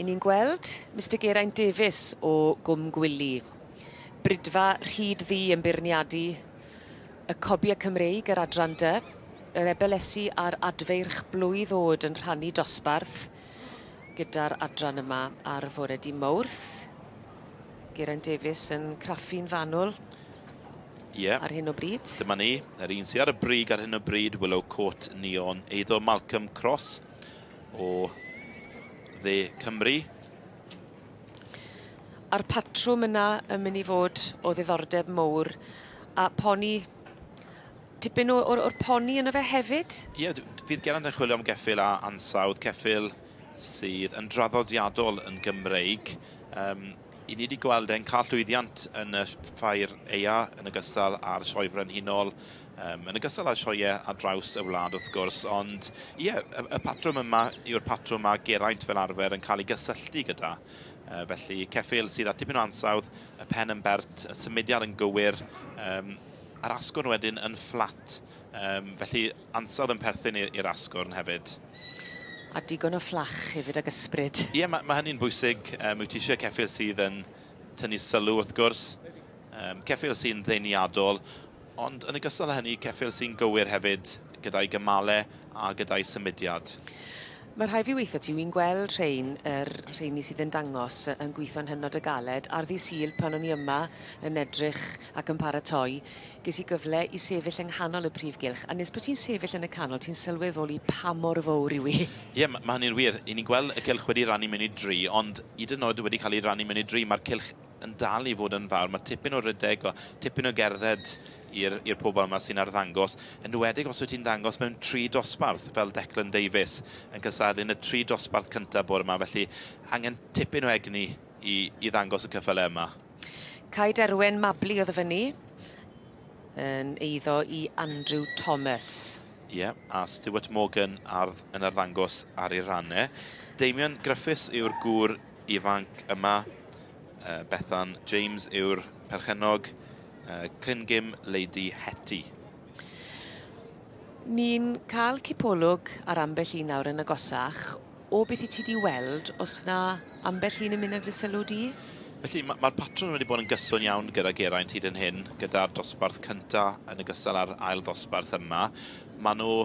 I ni'n gweld Mister Geraint Davies o Gwm Gwili. Bridfa Rhyd Ddu yn beirniadu y Cobia Cymreig yr adran dy, yr Ebelesi a'r Adfeirch blwydd oed yn rhannu dosbarth gyda'r adran yma ar fore di Mawrth. Geraint Davies yn craffu'n fanwl. Ie. Yeah. Ar hyn o bryd. Dyma ni, yr un sydd ar y brig ar hyn o bryd, Willow Court Neon, eiddo Malcolm Cross o dde Cymru. A'r patrwm yna yn mynd i fod o ddiddordeb mowr. A poni, tipyn o, o'r, or poni yno fe hefyd? Ie, yeah, fydd Geraint yn chwilio am geffyl a ansawdd, ceffyl sydd yn draddodiadol yn Gymreig. Um, i ni wedi gweld e'n cael llwyddiant yn y ffair eia yn ogystal â'r Sioe Frenhinol, um, yn ogystal â sioeau ar draws y wlad wrth gwrs, ond ie, yeah, y, y patrwm yma yw'r patrwm mae Geraint fel arfer yn cael ei gysylltu gyda. Uh, felly ceffyl sydd â tipyn o ansawdd, y pen yn bert, y symudiad yn gywir, um, a'r asgwrn wedyn yn fflat. Um, felly ansawdd yn perthyn i'r asgwrn hefyd. A digon o fflach hefyd ag ysbryd. Ie, yeah, mae, ma hynny'n bwysig. Um, wyt ti eisiau ceffyl sydd yn tynnu sylw wrth gwrs. Um, ceffyl sy'n ddeniadol, ond yn ogystal â hynny, ceffyl sy'n gywir hefyd gyda'i gymalau a gyda'i symudiad. Mae rhai fi weithio ti, wi'n gweld rhein, yr rheini sydd yn dangos yn gweithio'n hynod o galed. Ar ddi Sul pan o'n i yma yn edrych ac yn paratoi, ges i gyfle i sefyll yng nghanol y prif gylch, a nes bod ti'n sefyll yn y canol, ti'n sylweddoli pa mor fowr yw hi. Ie, ma' ma' hynny'n wir. 'Yn ni'n gweld y cylch wedi rannu mewn i dri, ond hyd yn oed wedi cael ei rannu mewn i dri, mae'r cylch yn dal i fod yn fawr. Mae tipyn o rydeg, o tipyn o gerdded i'r i'r pobl yma sy'n arddangos, yn enwedig os wyt ti'n dangos mewn tri dosbarth, fel Declan Davies yn cystadlu yn y tri dosbarth cyntaf bore yma, felly angen tipyn o egni i, i ddangos y cyffyle yma. Cae Derwen Mabli oedd y fyny yn eiddo i Andrew Thomas. Ie, yeah, a Stuart Morgan ar, yn arddangos ar ei rannau. Damien Griffiths yw'r gŵr ifanc yma. Uh, Bethan James yw'r perchennog. Uh, Clingim Lady Hetty. Ni'n cael cipolwg ar ambell un nawr yn agosach. O beth i ti 'di weld, o's 'na ambell un yn mynd ar dy sylw di? Felly, mae'r ma patrwm wedi bod yn gyson iawn gyda Geraint hyd yn hyn, gyda'r dosbarth cynta yn ogystal â'r ail ddosbarth yma. Maen nhw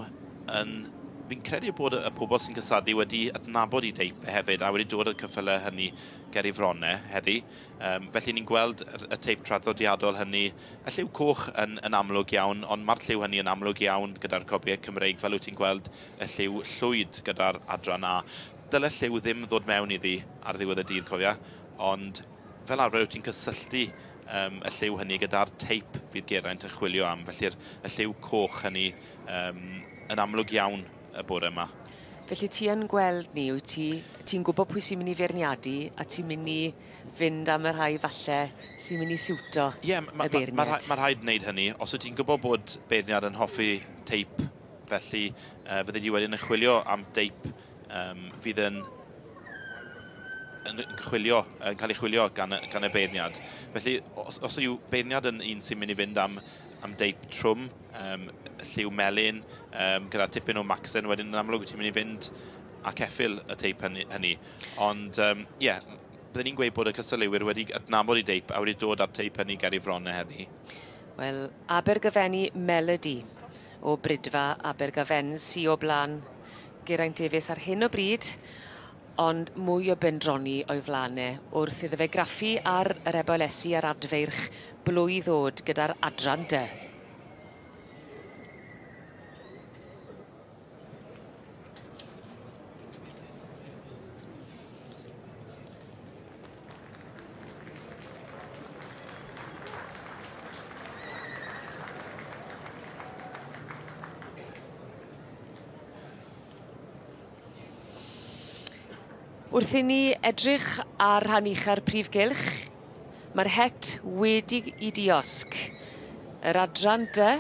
yn... Fi'n credu bod y pobl sy'n cystadlu wedi adnabod i deip hefyd a wedi dod â'r cyffyle hynny ger ei fronnau heddi. Um, felly ni'n gweld y teip traddodiadol hynny, y lliw coch yn, yn amlwg iawn, ond mae'r lliw hynny yn amlwg iawn gyda'r cobiau Cymreig, fel wyt ti'n gweld y lliw llwyd gyda'r adran A. Dyle lliw ddim ddod mewn iddi ar ddiwedd y dydd, cofia, ond fel arfer wyt ti'n cysylltu um, y lliw hynny gyda'r teip fydd Geraint yn chwilio am, felly'r y lliw coch hynny um, yn amlwg iawn y bore yma. Felly ti yn gweld ni, wyt ti, ti'n gwybod pwy sy'n mynd i feirniadu a ti'n mynd i fynd am y rhai falle sy'n mynd i siwto yeah, ma, y beirniad. Mae ma, ma rhaid wneud hynny. Os wyt ti'n gwybod bod beirniad yn hoffi teip felly, uh, fydde di wedyn yn chwilio am deip um, fydd yn yn chwilio, yn cael ei chwilio gan, gan y beirniad. Felly, os, os yw beirniad yn un sy'n mynd i fynd am, am deip trwm, um, lliw melyn, um, gyda tipyn o macsen, wedyn yn amlwg ti'n mynd i fynd a ceffyl y teip hynny. hynny. Ond, ie, um, yeah, byddwn ni'n gweud bod y cystadleuwyr wedi adnabod i deip a wedi dod â'r teip hynny ger i fronnau heddi. Wel, Abergyfenni Melody o Bridfa Abergavenny sy o blaen Geraint Davies ar hyn o bryd, ond mwy o bendroni o'i flaen e wrth iddo fe graffu ar yr ebolesi a'r adfeirch blwydd ddod gyda'r adran dy. Wrth i ni edrych ar rhan ucha'r prif gylch, mae'r het wedi i diosg. Yr adran dy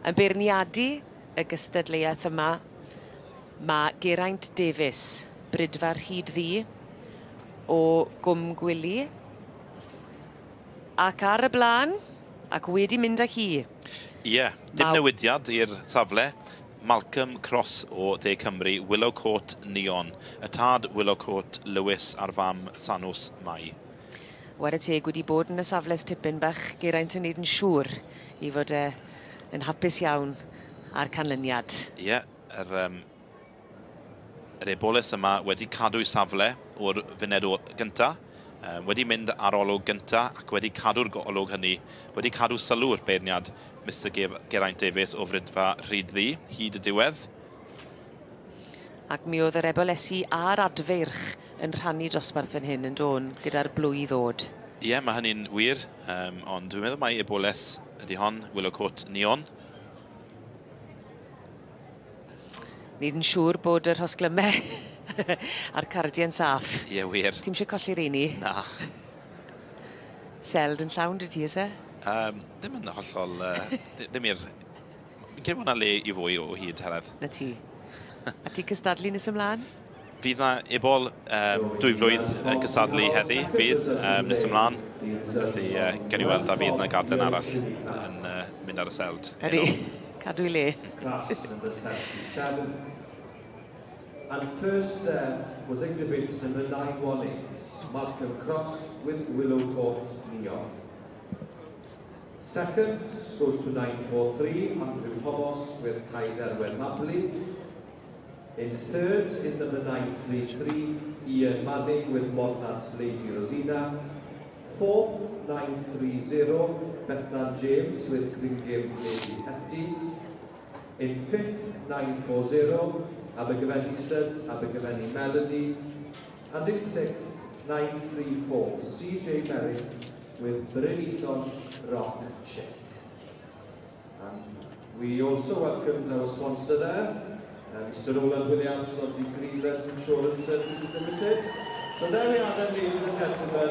yn beirniadu y gystadleuaeth yma, mae Geraint Davies, Brydfa Rhyd Ddu o Gwm Gwili. Ac ar y blaen, ac wedi mynd â hi. Ie, dim Ma... newidiad i'r safle. Malcolm Cross o Dde Cymru, Willow Court Neon. Y tad Willow Court Lewis a'r fam Sanws Mai. Ware teg wedi bod yn y safle ers tipyn bach, Geraint yn neud yn siŵr i fod e yn hapus iawn â'r canlyniad. Ie, yeah, yr, um, yr eboles yma wedi cadw'i safle o'r funed gynta, wedi mynd ar olwg gynta ac wedi cadw'r golwg hynny, wedi cadw sylw'r beirniad Mister Geraint Davies o Fridfa Rhyd Ddu hyd y diwedd. Ac mi oedd yr ebolesi a'r adfeirch yn rhannu dosbarth fan hyn yn dôn gyda'r blwy ddod. Ie, yeah, mae hynny'n wir, ond dwi'n meddwl mai eboles ydy hon, Willow Court Neon. Nid yn siŵr bod y rhosglymau a'r cardiau'n saff. Ie, wir. Ti'm eisiau colli reini? Na. Seld yn llawn 'da ti, oes e? Ddim yn hollol... Ddim i'r... Fi'n credu bod 'na le i fwy o hyd, Heledd. Na ti. A ti cystadlu nes ymlaen? Fydd na ebol 2 flwydd yn cystadlu heddi, fydd, nes ymlaen. Felly, gewn ni weld a fydd na garden arall yn mynd ar y seld. Ydy, cadw i le. Class number 77. And first there was exhibit number 918, Malcolm Cross with Willow Court Neon. Second goes to 943, Andrew Thomas with Caiderwen Mabley. In third is number 933, Ian Manning with Mornant Lady Rosina. Fourth, 930, Bethan James with Gringim Lady Hetty. In fifth, 940, Abergavenny Studs, Abergavenny Melody. And in sixth, 934, CJ Merrick with Brynithon Rock Chick. And we also welcomed our sponsor there, Mr. Roland Williams of the Greenlands Insurance Services Limited. So there we are then, ladies and gentlemen,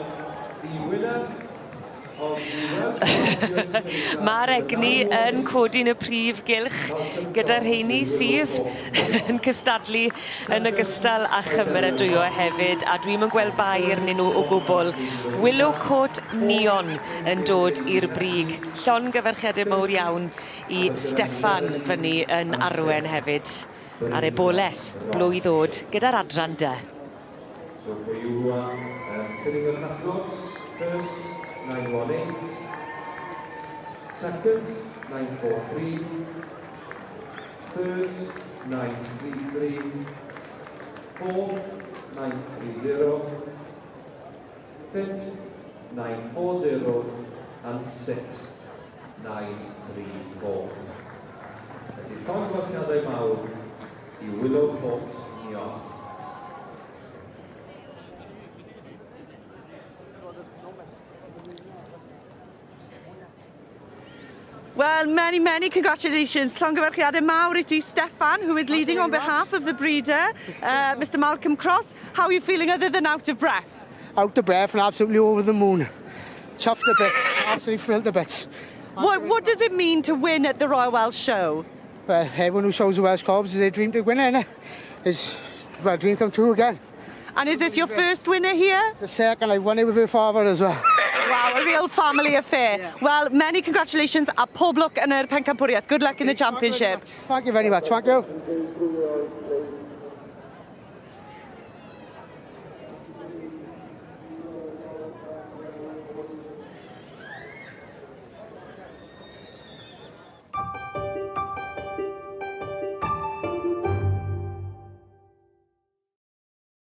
the winner. Mae'r egni yn codi'n y prif gylch gyda'r rheini sydd yn cystadlu yn ogystal â chymeradwyo hefyd, a dwi'm yn gweld bai arnyn nhw o gwbl. Willow Court Neon yn dod i'r brig. Llongyfarchiade mowr iawn i Steffan fyny yn Arwen hefyd ar eboles blwydd ddod gyda'r adran D. So for you who are filling your catalogues, first 918, second 943, third 933, fourth 930, fifth 940 and sixth 934. Felly llongyfarchiadau mawr i Willow Court Neon. Well, many, many congratulations. Llongyfarchiadau mawr i ti, Steffan, who is leading on behalf of the breeder, Mr Malcolm Cross. How are you feeling other than out of breath? Out of breath and absolutely over the moon. Chuffed to bits, absolutely thrilled to bits. What does it mean to win at the Royal Welsh Show? Well, everyone who shows the Welsh Cobs is their dream to win it, innit? It's, well, dream come true again. And is this your first winner here? The second, I won it with her father as well. Wow, a real family affair. Yeah. Well, many congratulations a pob lwc yn yr pencampwriaeth. Good luck in the championship. Thank you very much. Thank you.